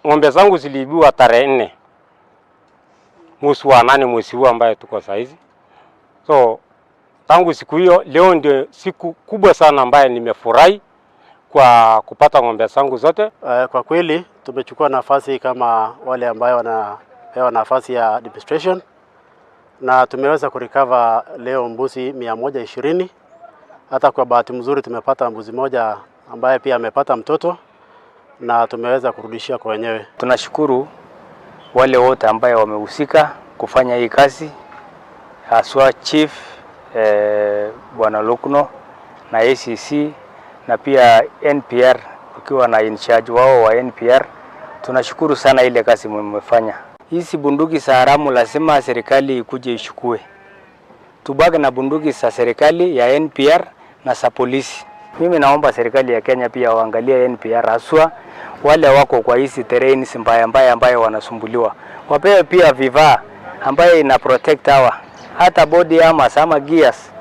Ng'ombe zangu ziliibiwa tarehe 4 mwezi wa 8, mwezi huu ambaye tuko saizi. So tangu siku hiyo, leo ndio siku kubwa sana ambaye nimefurahi kwa kupata ng'ombe zangu zote. Kwa kweli tumechukua nafasi kama wale ambayo wanapewa nafasi ya administration na tumeweza kurecover leo mbuzi 120. Hata kwa bahati mzuri tumepata mbuzi moja ambaye pia amepata mtoto na tumeweza kurudishia kwa wenyewe. Tunashukuru wale wote ambaye wamehusika kufanya hii kazi, haswa Chief Bwana Lukno na ACC na pia NPR ukiwa na in charge wao wa NPR. Tunashukuru sana ile kazi mmefanya. Hizi bunduki za haramu lazima serikali ikuje ichukue, tubaki na bunduki za serikali ya NPR na za polisi. Mimi naomba serikali ya Kenya pia waangalie NPR, haswa wale wako kwa hizi terrains mbaya mbaya ambayo wanasumbuliwa, wapewe pia vifaa ambayo ina protect hawa, hata body armors ama gears.